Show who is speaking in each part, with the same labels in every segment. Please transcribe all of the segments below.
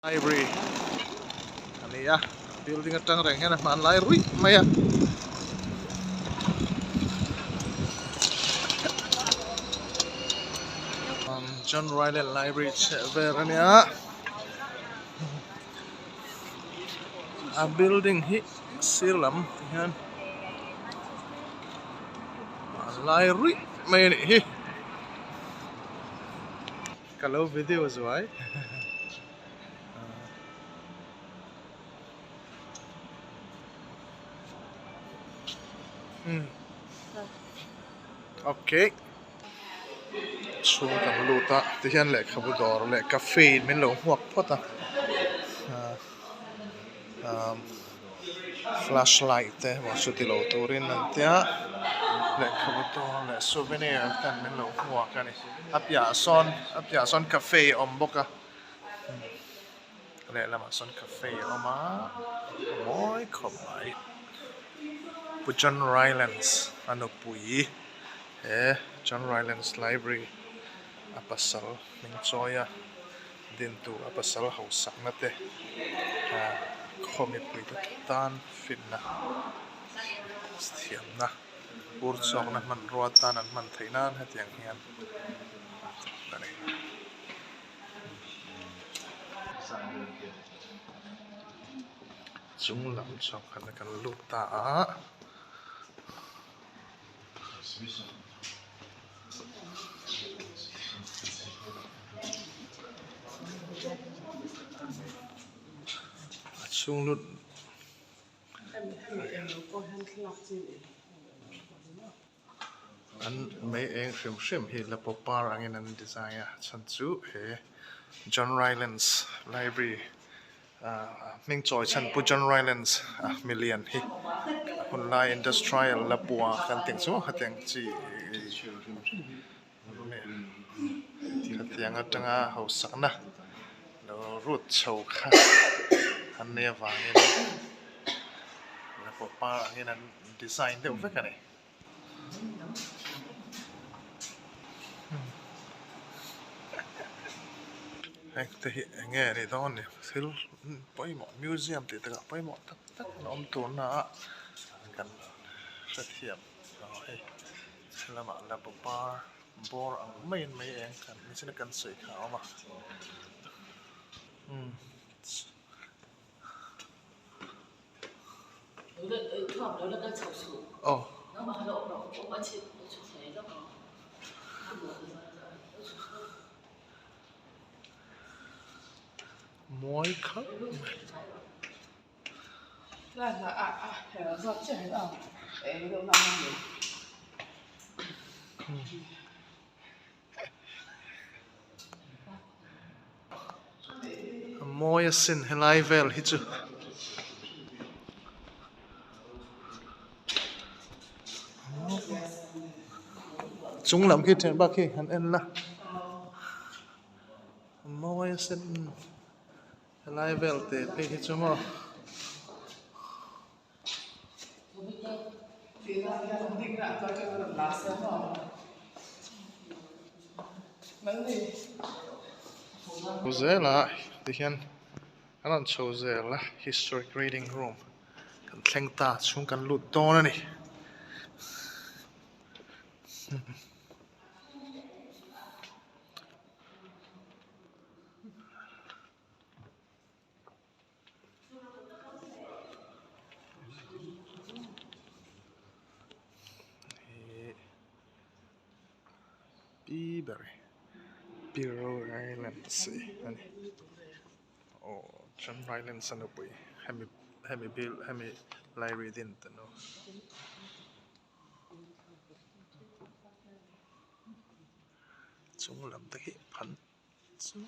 Speaker 1: Library a ni a building atang reng hian a hmanlai ruih mai a. John Ryland Library chheh vel a nia a building hi sir lam ti hian hmanlai ruih mai a nih hi. Ka lo video zuai. Okay. Chhung kan lut a tihian lehkhabu dawr leh cafe in min lo hmuak phawt a Flashlight te maw chu ti lo turin an tia lehkhabu dawr leh souvenir ten min lo hmuak a ni a piahah sawn a piahah sawn cafe a awm bawk a lehlamah sawn cafe a awm a a mawi khawp mai Pu John Rylands a nupui he John Rylands library a pasal hming chawi a. Din tur a pasal hausakna te khaw mipui te tan finna thiamna ur chhuakna hmanrua tan an hman theih nan hetiang hian a thawk a ni. Chung lam chuan kan lut ta a. A chhung lut an mei eng hrim hrim hi la pawp par angin an design a chhan chu he John Rylands library Hming chawi chhan Pu John Rylands a milian hi a hun lai industrial la pua kan tih chu hetiang chi hetiang atanga hausakna lo rut chho kha an nei avangin la pawh par angin an design deuh vek a ni. Heng te hi eng nge ni dawn ni thil pawimawh museum tih takah pawimawh tak tak an awm turna ah kan hrethiam lo hei helamah la par bawr ang maiin mai eng kan nichina kan sawi kha a awm a. Aw. Mawi khap mai. A mawi asin helai vel hi chu. Chung lam khi thian bak khi han en la. A mawi asin helai vel te phei hi chu maw. Zela tihian an rawn chho zel a historic reading room kan thleng ta chhung kan lut dawn a ni. Pi ber Piro Islands a ni aw John Rylands a nupui hemi hemi bil hemi library din ta nu. Chung lam te hi phan chuan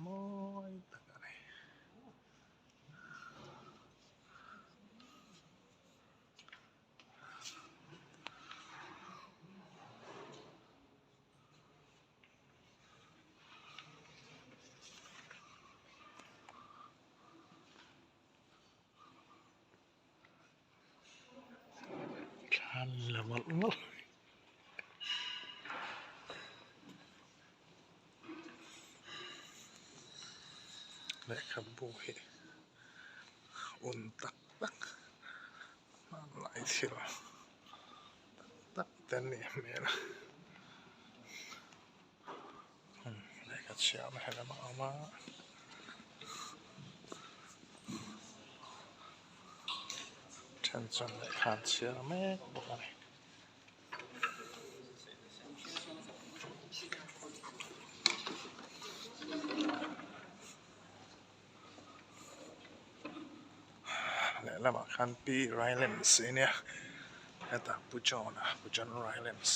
Speaker 1: mawi tak a ni. Thlan la mawlh mawlh. Lehkhabu hi un tak tak hmanlai thil tak tak te a nih hmel a lehkha chhiarna helam a awm a. Then chuan lehkha an chhiar mek bawk a ni. Lehlamah khan Pi Rylands a nia hetah Pu John a Pu John Rylands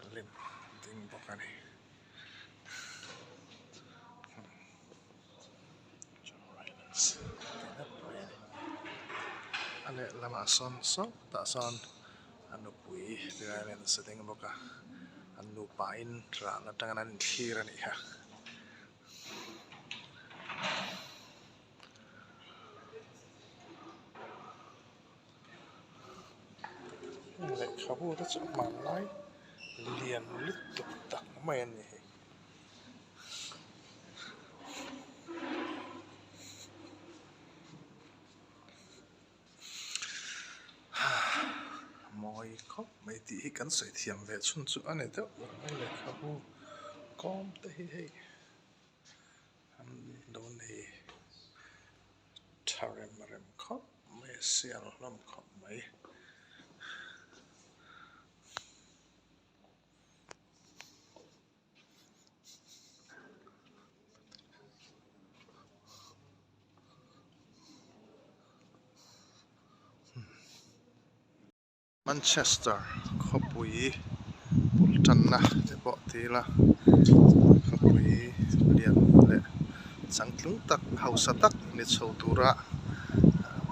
Speaker 1: a lim ding bawk a ni. A lehlamah sawn saw tah sawn a nupui Rylands a ding bawk a an nupa in ral atangin an inthlir a nih kha. Lehkhabu te chu hmanlai lian lutuk tak mai a ni hei. Mawi khawp mai tih hi kan sawi thiam ve chhun chu a ni deuh lo mai lehkhabu kawm te hi hei an lo nei tha rem rem khawp mai a sial hlawm khawp mai. Manchester khawpui bul tanna te pawh ti ila khawpui lian leh changtlung tak hausa tak ni chho tura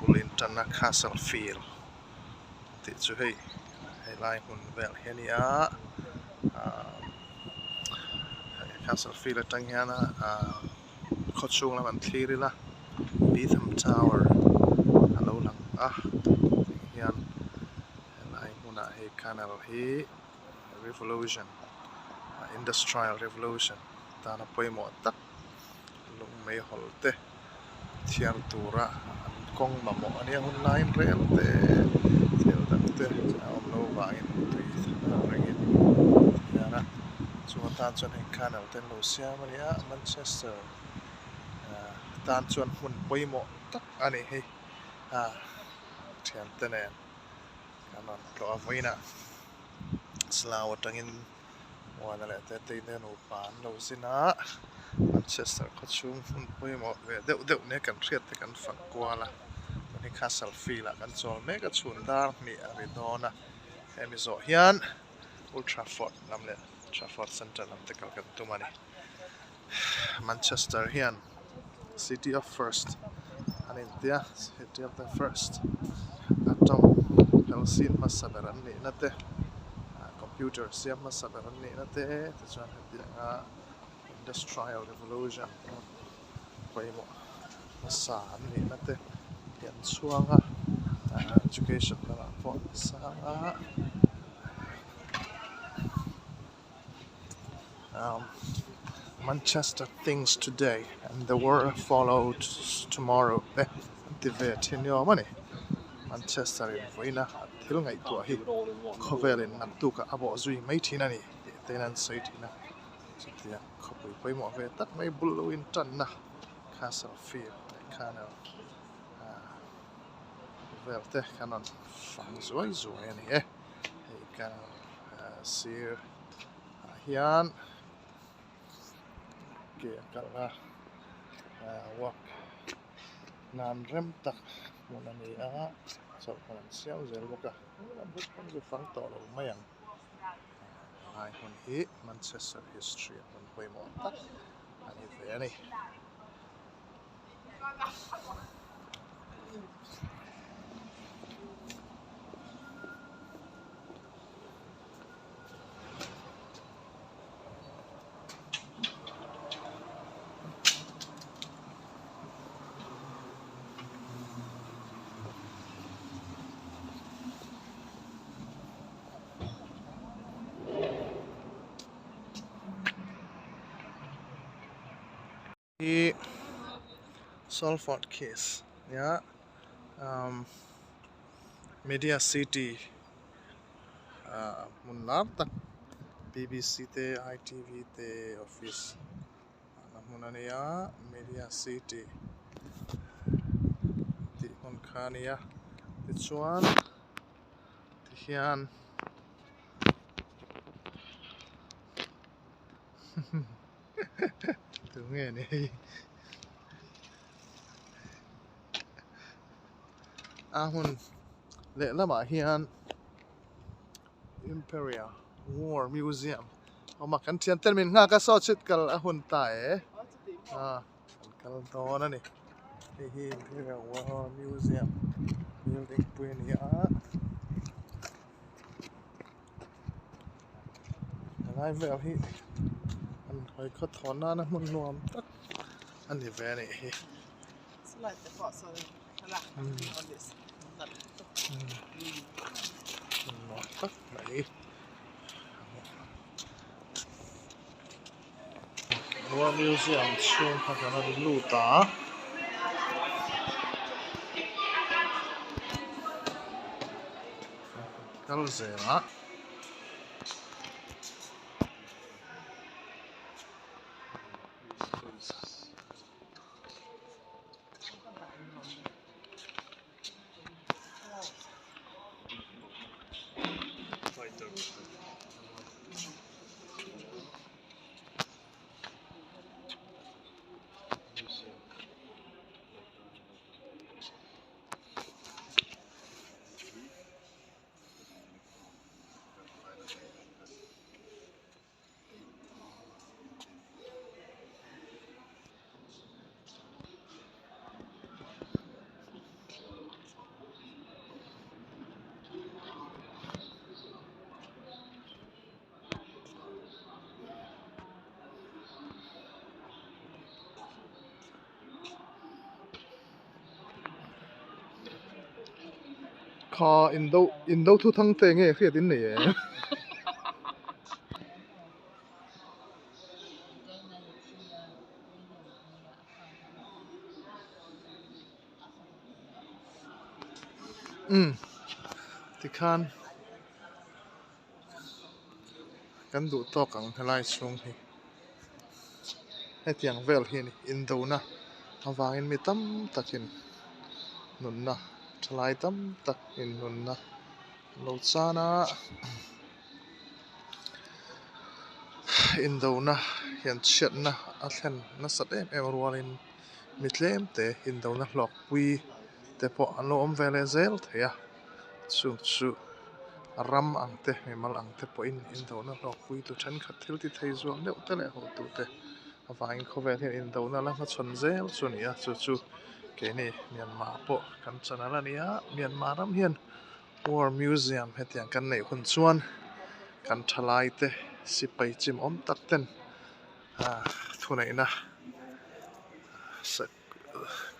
Speaker 1: bul intanna castle field tih chu hei helai hmun vel hi a ni a ahh castle field atang hian ahh khaw chhung lam an thlir ila Beetham Tower a lo lang a tih hian helai hmunah hei canal hi revolution industrial revolution tana pawimawh tak lung meihawl te thiar tura an kawng mamawh a nia hun laiin rel te thil dang te a awm loh vangin tui rengin tihian a chu atan chuan heng canal te an lo siam a nia Manchester tan chuan hmun pawimawh tak a ni hei ah thiante nen kan rawn tlawh a vawiinah Slough atangin Muana leh Tetei te nupa an lo zin a, Manchester khaw chhung hmun pawimawh ve deuh deuh nia kan hriat te kan fak kual a, tun hi Castle Field ah kan chawl mek a, chhun dar hnih a ri dawn a, hemi zawh hian Old Trafford lam leh Trafford Centre lam te kal kan tum a ni. Manchester hian City of First an intia, City of the First a tawng Helsin hmasa ber an nihna te. Computer siam hmasa ber an nihna te tichuan hetianga industrial revolution pawimawh hmasa an nihna te hi an chhuang a education lamah pawh an sang a Manchester thinks today and the world follows tomorrow te an ti ve thin ni awm a ni Manchester in vawiina a thil ngaihtuah hi khawvelin naktukah a bawh zui mai thin a ni tih te in an sawi thin a chutia khawpui pawimawh ve tak mai bul lo in tanna Castle Field leh Canal vel te khan rawn fang zuai zuai a ni e hei canal sir ah hian ke a kal a walk nan rem tak hmun a ni a chawlhhmun an siam zel bawk a a buk pawn chu fang tawh lo mai ang helai hmun hi Manchester history a hmun pawimawh tak a ni ve a ni. Hi Salford Quays nia umm media city ah hmun lar tak B B C te I T V te office a hmun a nia media city tih hmun kha a nia tichuan tihian tunge ni hei a hmun lehlamah hian Imperial War Museum a awm a kan thian ten min nghak a saw chhit kal a hun ta e ah kan kal dawn a ni hei hi Imperial War Museum building pui a ni a helai vel hi an hawi khaw thawn nana hmun nuam tak a ni ve a nih hi. Hmun nuam tak mai War Museum chhung kha kan rawn lut a. Kal zel a. Kha indo indo thu thang te nge hriat in nei em? Umm tikhan kan duh tawk ang helai chhung hi hetiang vel hi a ni indona avangin mi tam takin nunna thalai tam tak in nunna an lo chan a indona hian chhiatna a thlen nasat em em rualin mi tlem te indona hlawkpui te pawh an lo awm ve leh zel thei a chung chu ram ang te mimal ang te pawhin indona hlawkpui tu thenkhat thil ti thei zuam deuh te leh hotu te avangin khawvel hian indona la hmachhawn zel chu a ni a chu chu keini Myanmar pawh kan channel a ni a Myanmar ram hian War Museum hetiang kan neih hun chuan kan thalai te sipai chim awm tak ten ah thuneihna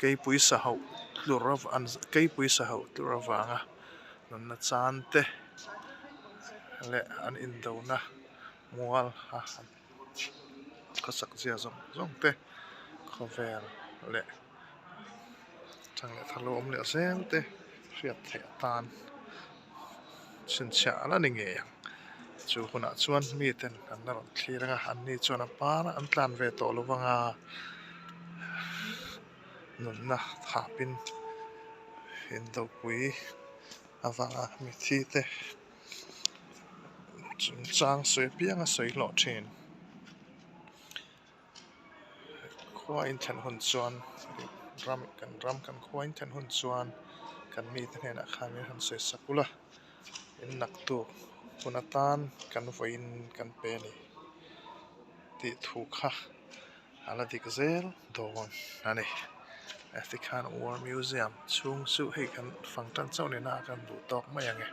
Speaker 1: keipui sa hauh tlur an keipui sa hauh tlur avanga nunna chan te leh an indona mual a khawsak zia zawng zawng te khawvel leh thang leh thar lo awm leh zel te hriat theih atan chhinchhiah ala ni ngei ang chu hunah chuan miten an la rawn thlir ang a anni chuan a par an tlan ve tawh lo vang a nunna thapin indopui avanga mithi te chungchang sawi apiang a sawi hlawh thin. Khua inthlen hun chuan ram kan ram kan khua inthlen hun chuan kan mite hnenah khan min han sawi sak ula in naktuk hun atan kan vawiin kan pe a ni tih thu kha a la dik zel dawn a ni. Tikhan War Museum chhung chu hei kan fang tan chauh nena kan duh tawk mai ang e.